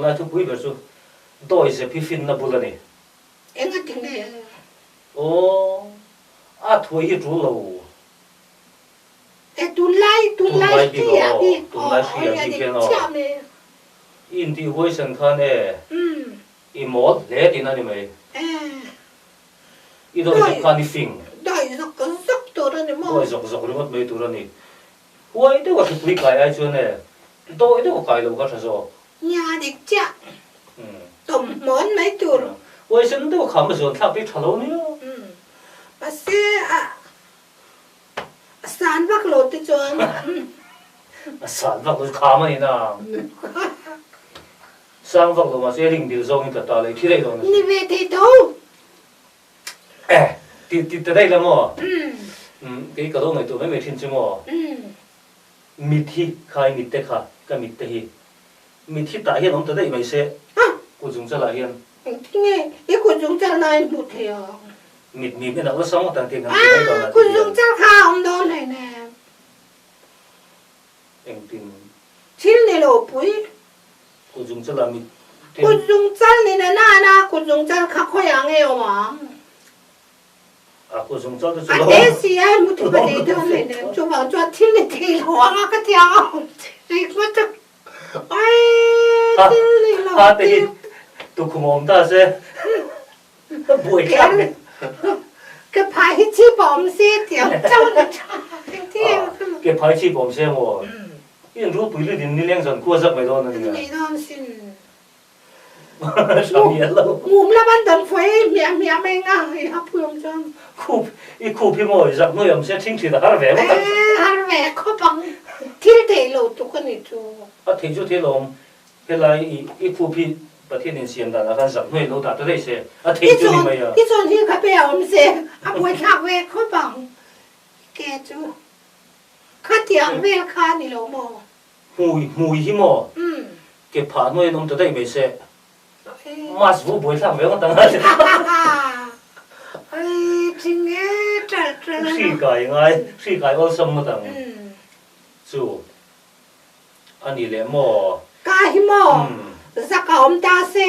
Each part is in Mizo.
Tunlai thupui ber chu dawizep hi finna bul a ni. Engati nge? Aw, a thuai hi tul lo. E tunlai, tunlai hri ah hi, tunlai hri ah bik hian aw. I intih huaisen khan e, i mawl hle tihna a ni mai. I dawizep khan i fing. Dawi zawk zawk tur a ni maw? Dawi zawk zawk ringawt mai tur a ni. Huai deuha hripui kai ai chuan e, dawi deuha kai lo kha tha zawk. Nia dik chiah. Tawmhmawn mai tur. Huai sen deuha kham a zuan thlak hi tha lo nia. Mahse a san vak lo te chuan. A san vak lo chu kham a ni na. Sang vak lo mahse ring bil zawngin tla ta leh thi daih dawn a si. Ni ve thei tho. Eh, ti ti ta daih la maw? Umm, kei ka lo ngaihtuah mai mai thin chu maw? Mit hi khai mit te kha, ka mit te hi. Mit hi tah hian awm ta daih mai se, kut zung chalah hian. Engtinge i kut zung chal na in hmuh thei ang? Mit mim en a awlsam ngawt ang tih kan ti mai dawn a ti hian. Kut zung chal kha a awm dawn hleinem. Engtin? Thil ni lo pui. Kut zung chal ah mit tin. Kut zung chal ni na nana kut zung chal kha khawi ah nge awm ang? A kut zung chal te chu lo. A te si a mu thu ka nei dawn hleinem nem chuvang chuan thil ni thei lo ang a ka ti ang a awm ringawt a. Aii thil ni lo Ha te hi tukhum awm ta se buai thlak ve. Ke phai hi chip a awm se tih ang chauh ni tha engtin. Ke phai chip awm se maw? I in rulpui lut in nileng zan khua zak mai dawn a nia. Ni dawn sin. Tha miah lo. Mum lam an dan fuai hmiah hmiah mai nga i ha pui awm chuan. Khup, i khup hi maw i zak hnuai awm se thing thin a har ve ngawt ang. Ee har ve khawp ang. Thil theih lo tuk a ni chu. A theih chu thil awm. Helai i i khup hi Pathian in siam dan ah khan zak hnuai lo dah ta daih se. A theih chu ni mai a. I chawn hi ka pe a awm se a buaithlak ve khawp ang. Ke chu. Khatiang vel kha ni lo maw? Hmui, hmui hi maw? Ke phah hnuai an awm ta daih mai se. Mask vu buai thlak ve ngawt ang a. Ai thing e ṭalh ṭalh a. Hri kai ngai, hri kai awlsam ngawt ang chu a ni leh maw? Ka hi maw? Zak a awm ta se.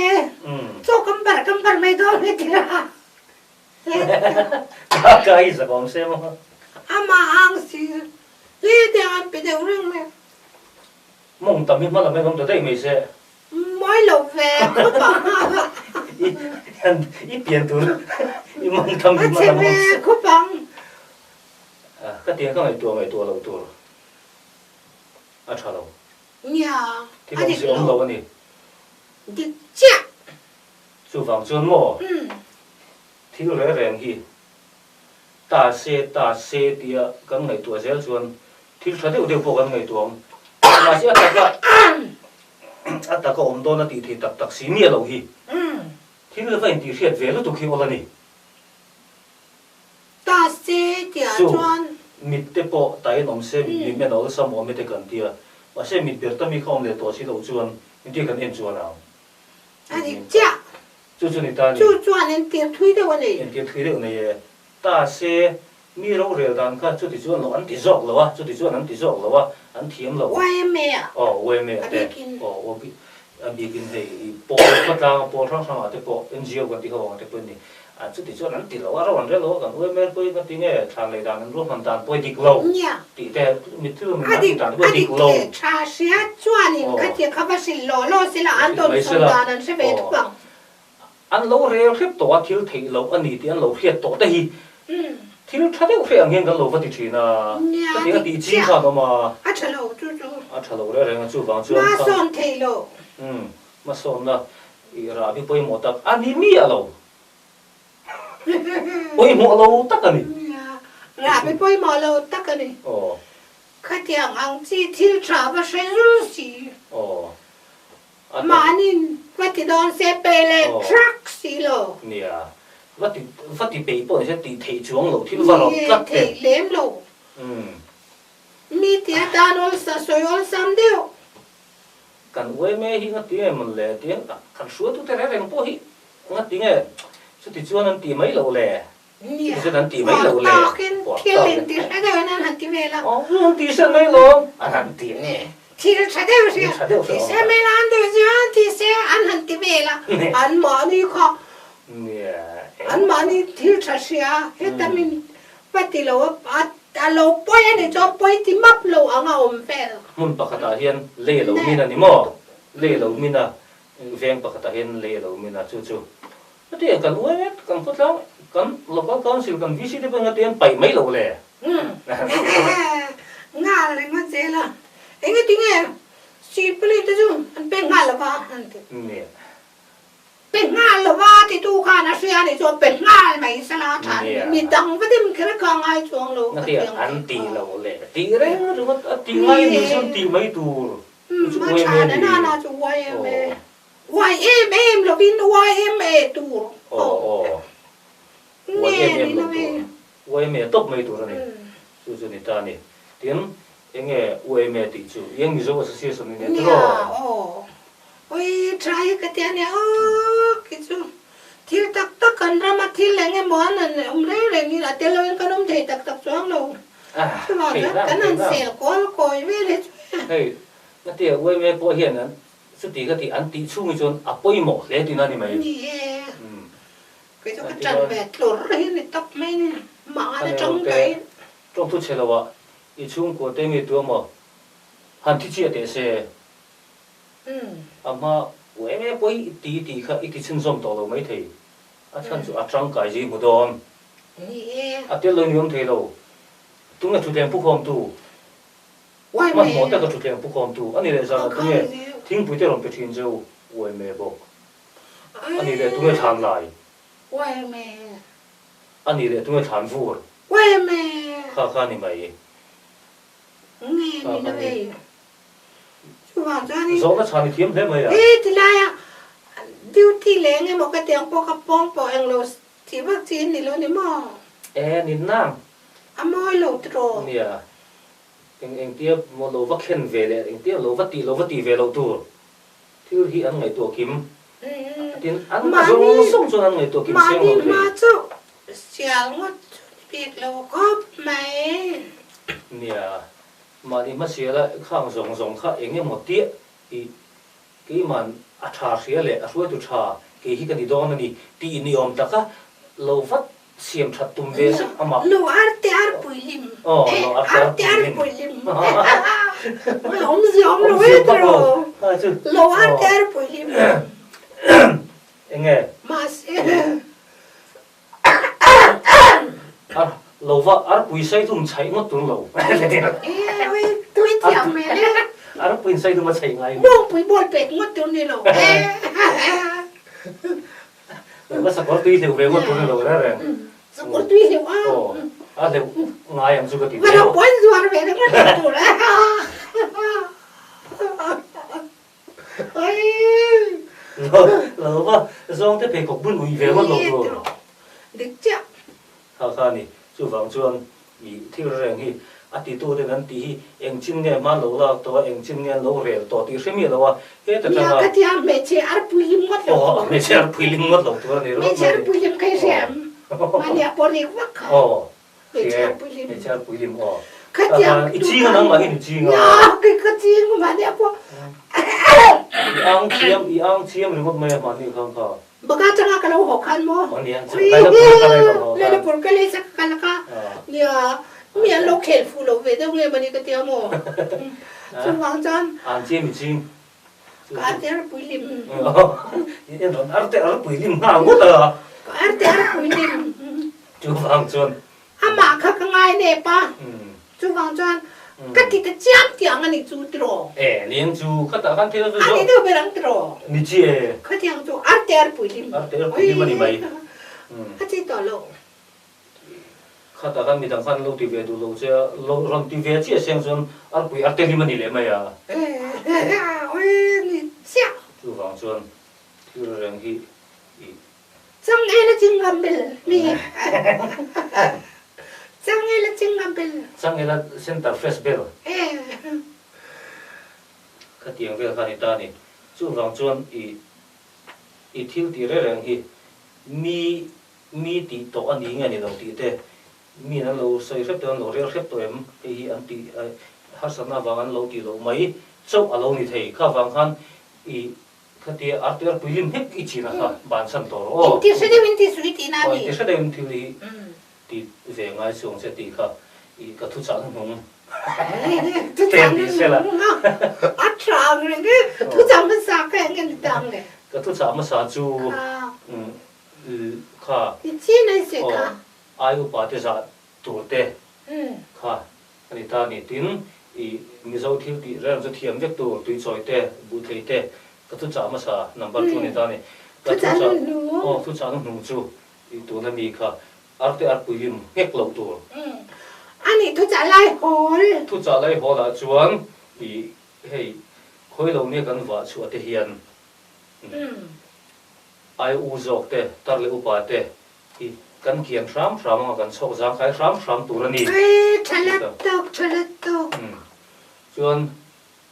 Chaw kam bar kam bar mai dawn e tira. Ka ka hi zak awm se maw? Amah ang si hle te an pe deuh reng mai. Mawng tam hi hma lam hian awm ta daih mai se. Mawi lo ve khawp ang. I i pian tur i mawng tam hi hma lam awm se. A chhe ve khawp ang. Ka tiang ka ngaihtuah ngaihtuah loh tur a tha lo. Nia a dik lo. Thil awm si awm lo a ni. Dik chiah. Chuvang chuan maw thil reng reng hi ta se ta se tia kan ngaihtuah zel chuan thil tha deuh deuh pawh kan ngaihtuah ang. Mahse a taka a taka awm dawn a tih theih tak tak si miah loh hi thil va intihhriat ve lutuk hi awl a ni. Ta se tia chuan. Chu mit te pawh tahin awm se mit mi men a awlsam awm e te kan tia. Mahse mit ber ta mi kha awm leh tawh si loh chuan engtin kan en chuan ang. A dik chiah. Chu chu ni ta ni. Chu chuan entir thui deuh a nei. Entir thui deuh nei e. Ta se, mi rorel dan kha chuti chuan lo an ti zawk lo a, chuti chuan an ti zawk lo a, an thiam lo. YMA a. Aw, YMA a te. A bikin. Aw, a bikin hei i pawl khawtlang a pawl hrang hrang ah te pawh NGO kan ti ho ang te pawh ni. A chuti chuan an ti lo a, ro an rel lo a, kan UML pawhin ka ti nge, thlan lei dan an ruahman dan pawh i dik lo tih te, mitthi lo min an tih dan te pawh i dik lo. A dik leh tha hria chuanin khatia kha va hrilh law law sela an tawn sawn dan an hre ve thung ang. An lo rel hrep tawh a, thil theih loh a ni tih an lo hriat tawh te hi thil tha deuh hreh ang hian kan lo va ti thin a, khatiang a tih ching khan awm a. A tha lo chu chu. A tha lo reng reng a, chuvang chuan kha. Hmasawn thei lo. Hmasawnna i rah hi pawimawh tak a ni miah lo. Pawimawh lo tak a ni. Nia, rah hi pawimawh lo tak a ni. Aw. Khatiang ang chi thil tha va hre zul si. Aw. A Mahni'n va ti dawn se pe leh truck si lo. Nia, va ti va ti peih pawh ni se tih theih chuang lo thil va rawt tlat te. Ni e, theih lem lo. Mi tia tan awlsa sawi awlsam deuh. Kan uaime hi ngati nge mawn le tia kan hruaitute reng reng pawh hi ngati nge chuti chuan an tih mai loh le, chuti chuan an tih mai loh le. Puah takin thil in ti hre deuhin an han ti vel a. Aw an ti hre mai lo an han ti. Thil tha deuh hria ti se Milan deuh chuan ti se an han ti vel a, an mahni kha an mahni thil tha hria heta min va ti lo a, a lo pawi a nih chuan pawi ti map lo ang a awm vel. Hmun pakhatah hian lei a lo min a ni maw? Lei a lo min a, veng pakhatah hian lei a lo min a, chu chu Hetiang kan uai vek, kan khawtlang, kan Local Council, kan VC te pawhin hetiang paih mai lo le. Nghal ringawt zel a, engatinge Sipali te chu an pe nghal lo va an ti. Nia. Pe nghal lo va titu khan a hria nih chuan pe nghal mai sala a tha ni. Mi dang va dim kher kha ngai chuang lo ka Hetiang an ti lo le. Tih reng ringawt a tih ngai anih chuan tih mai tur. Umm a tha na na chu uai em e. Uai em em lovin YMA tur Aw aw Uai em em lo tur YMA tawp mai tur a ni chu chu ni ta a ni tin enge YMA tih chu Young Mizo Association ni nia tiraw? Nia aw Ui tha hi ka ti a nia aw khi chu thil tak tak kan rama thil eng emaw an han awm reng reng in a tel loin kan awm thei tak tak chuang lo chuvang chuan kan han sel kual kawi vel hi chu e. Hei ngatia YMA pawh hian an Chuti ka tih an tih chhungi chuan a pawimawh hle tihna a ni mai. Ni e, kei chu ka ṭan ve tlawr hi ni tawp mai ni, mah a ṭang daih. Ṭawngthu chhe lo ah i chhungkua te mi tu emaw han thi chiah teh se. A hma u em em pawh i ti tih kha i ti chhunzawm tawh lo mai thei. A chhan chu a ṭangkai zui hmu dawn. Ni e. A tel lo ni awm thei lo. Tunge thutleng phukhawmtu? Hmanhmawh taka thutthleng pu khawmtu a ni leh zan ah tunge thingpui te rawn pe thin che u uaime bawk a ni leh tunge thlan lai a ni leh tunge thlan vur kha kha ni mai kha kha ni zawhna chhan i thiam hle mai a. E ni nang. Nia. Eng engtia maw lo va khen ve leh engtia lo va tih lo va tih ve loh tur thil hi an ngaihtuah kim. Tin, an zawng zawng chuan an ngaihtuah kim seng lo thei. Mahni hma chauh sial ngawt chu ni bik lo khawp mai. Nia, mahni hma siala khang zawng zawng kha eng emaw tiah i keiman a tha hria leh a hruaitu tha kei hi ka ni dawn a ni tih ni awm taka lo vat Siam that tum ve zet amah. Lo arte ar pui lim. Aw lo arte ar pui lim. Arte ar pui lim. Oi awmzia awm lo e tiraw. Lo arte ar pui lim. Enge? Mahse. Ar lo va ar pui sai dum chhaih ngawt tur lo. E oi tui thiam hmel e. Ar pui sai dum a chhaih ngai. Mawngpui bawl pek ngawt tur ni lo. Ka sakawr tui hleuh ve ngawt tur ni lo reng reng. Sakawr tui hleuh a. Aw, a hleuh ngai ang chu ka ti ve. Vana puan zuar ve ringawt lo tur a. Lo, lo va zawng te pheikhawk bun ui ve ngawt lo tur. Dik chiah. Kha kha a ni. Chuvang chuan i thil reng hi a titu ten an tih hi eng chin nge hman lo lak tawh a, eng chin nge an lo rel tawh tih hre miah lo a, heta tanga. Nia ka tia hmeichhe arpui lim ngawt lo tur. Aw hmeichhe arpui lim ngawt lo tur a ni ringawt mai. Hmeichhe arpui lim kha i hria em? Mahni a pawh rik vak kha. Aw hmeichhe arpui lim. Hmeichhe arpui lim aw. Kha tiang I ching a nangmah hian i ching a. Nia kei ka ching mahni a pawh. I ang chiam i ang chiam ringawt mai a mahni khang kha. Baka atanga ka lo haw khan maw? Lailapur ka lei sak ka kal ka nia mi an lo khel fuh lo ve deuh nge mawni ka tia maw? Chuvang chuan An chiam i ching. Ka arte ar pui lim. En rawn arte ar pui lim nghal ngawt a. Ka arte ar pui lim. Chuvang chuan Amah kha ka ngai nep a, chuvang chuan ka ti ta chiam tiang a nih chu tiraw? E, niang chu khatah khan thil a A ni deuh ber ang tiraw? Ni chi e. Khatiang chu arte ar pui lim. Arte ar pui lim a ni mai. A chi tawh lo. Khatah khan midang khan lo ti ve duh lo che a, lo rawn ti ve chiah siang chuan arpui arte lim a ni leh mai a. E, oi ni chiah. Chuvang chuan thil reng hi i Changel a ching ngam bel mi Changel a ching ngam bel. Changel a center fresh bel. Khatiang vel kha ni ta ni. Chuvang chuan i i thil tih reng reng hi mi mi tih tawh a ni nge ni lo tih te mi an lo sawi hrep tawh an lo rel hrep tawh em hei hi an tih harsatna avang an lo tih loh mai. chauh a lo ni thei. Kha vang khan i khatia artui arpui lim hek i chin a kha bansan tawh rawh aw. Inti hre deuhin ti suih tihna a Aw ni. inti hre deuhin thil hi ti ve ngai chu ang che tih kha i ka thuchah hnuhnung Thuchah hnuhnung a a tha ang reng e. Thuchah hmasa kha eng nge ni ta ang le? Ka thuchah hmasa chu kha I chin a i sawi kha. Aw ai upa te zah tur te kha a ni ta a ni. Tin, i Mizo thil tih reng chu thiam vek tur tuichawi te, buhthei te ka thuchah hmasa number chu a ni ta a ni. Ka Thuchah hnuhnung. Aw, thuchah hnuhnung chu i tuna mi kha arte arpui lim nghek loh tur. A nih thuchah lai hawl. Thuchah lai hawl ah chuan i hei khawi lo nia kan vah chhuah te hian ai u zawk te, tar leh upa te Hi kan kian hram hram anga kan chhawk zangkai hram hram tur a ni. Ei, tha let tawk, tha let tawk. Chuan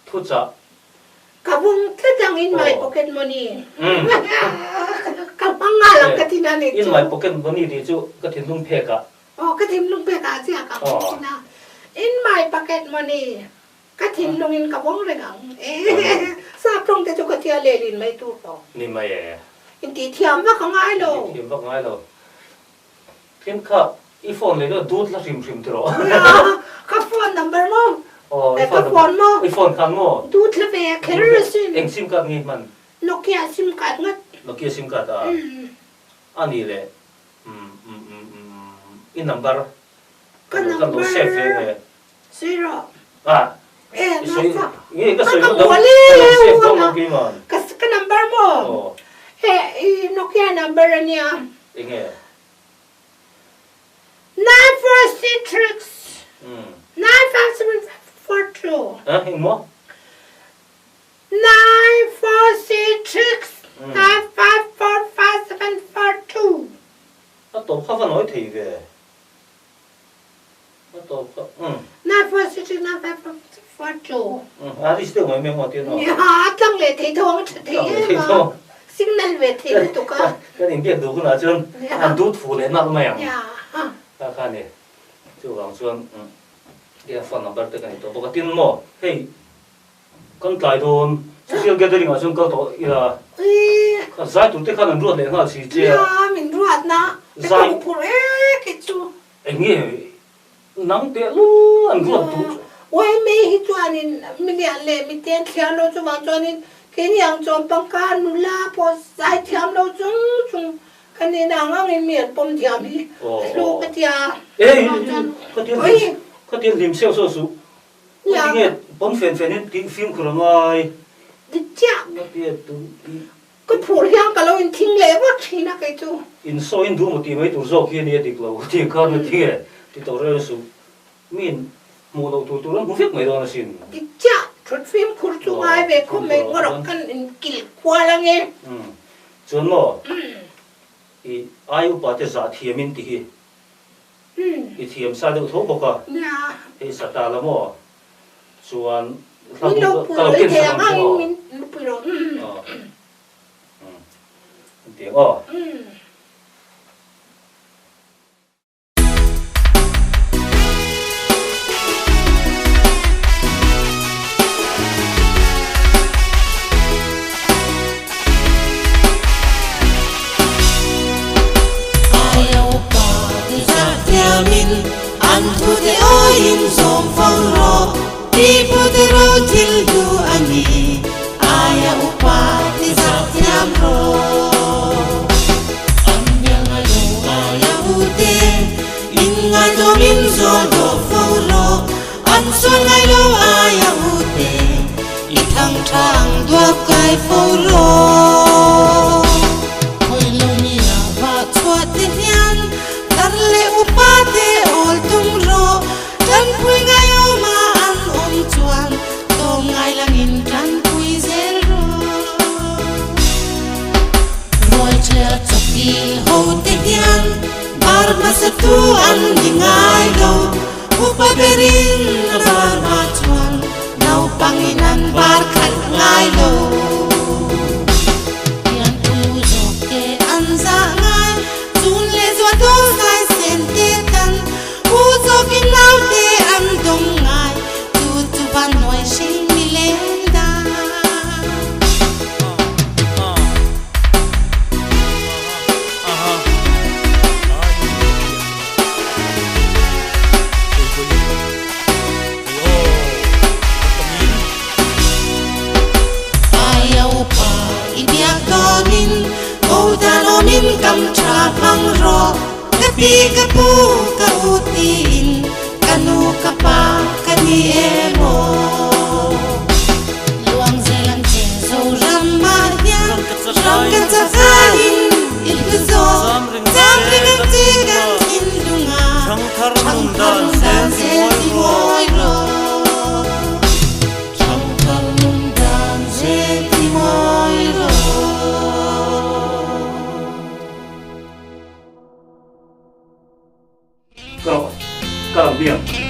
thuchah. Ka vung tlat ang in my pocket money. Ka hmang nghal ang ka tin a ni chu. In my pocket money tih chu ka thinlung phek ah. Aw, ka thinlung phek ah chiah ka hmang thin a. In my pocket money ka thinlung in ka vawng reng ang. Sap tawng te chu ka tia lelin mai tur tawh. Ni mai e. Intih thiam vak a ngai lo. Intih thiam vak a ngai lo. Tin kha i phone leh deuh dut la hrim hrim tiraw. Nia, ka phone number maw? Aw, i phone number maw? I phone khan maw? Dut la ve kher asin. Eng sim card nge hman? Nokia sim card ngat. Nokia sim card a? A ni le. I number Ka number. Kan lo save ve nge. Zero. Ah. E, nasa. Nge ka sawi Ka dang. muali Ka lo save dawn lo lo keiman. Ka ka number maw? Aw. He i Nokia number ania. Enge? 9466 95742. Ah, eng maw? 9466 9545742. A tawp kha va nawi thei ve. A tawp kha, umm. 9466 9542. Umm, a risk deuh mai mai maw tia Nia, a tlang leh thei tho ang, a tha thei em a. Signal ve thei lutuk a. Kan inbiak duh hunah chuan an dut fuh leh nalh mai ang. Nia. Kha kha ni. Chuvang chuan, umm, tia phone number te kan intawh bawk a. Tin maw, hei Kan tlai dawn, social gathering ah chuan kal tawh ila, kha zai tur te khan an ruat leh nghal si che a. Nia, min ruat na, ka hmu phur ek hi chu. Eng nge nang teh lul an ruat duh chu. Yma hi chuanin mi lian leh mi ten thliar lo chuvang chuanin keini ang chuan pangka nula pawh zai thiam lo chung chung ka nihna ang angin mi an pawm thiam hi a hlu ka tia. Ei, ka tian hlim seuh seuh suh. Nia. Tinge pawn fen fen in tih fimkhur a ngai. Dik chiah. Ka phur hian ka lo in thing leh vak thin a kei chu. In sawi in duh maw tih mai tur zawk hi a nia dik lo tih kha na tinge ti tawh reng suh. Mi in hmuh loh tur tur an hmu vek mai dawn asin. Dik chiah. Thut fimkhur chu ngai ve khawp mai ngawrh kan in kil kual ange. Chuan maw i ai upa te zah thiam in ti hi. I thiam sa deuh tho bawk a. Hei sa ta la maw? Chuan hla bu ka lo ken sak ang chu aw. Engtiang aw. Aia upa te zah thiamin an thute awiin zawm fo rawh tih pute ro thil duh a ni. Aia upa te zah thiam rawh. An bial ngai lo aia ute in ngaidawmin zawl dawh fo rawh. An sual ngai lo aia ute i thang tha ang duap kai fo rawh. Khawi lo nia vah chhuah te hian tar leh upa te awl tum rawh. Tanpui ngai awma an awm chuan tlawm ngai langin tanpui zel rawh. Rualchhia chawkil ho te hian bar hmasa tu an ni ngai lo. Upa berin a bar hma chuan naupangin an bar khalh ngai lo. Pian tu zawk te an zah ngai, chun leh zuah dawn zai sen te tan, u zawkin naute an dawng ngai, chu chu van hnuai hring mi leng dan. pi ka pu ka u tiin ka nu ka pa ka ni em aw. Luang zel ang che Zoram ah hian ram kan chak aiin i hlu zawk. Zam reng ang che kan thinlung ah thangthar nun dan zel ti mawi rawh. Thangthar nun dan zel ti mawi rawh. Ka rawh, ka lang biang.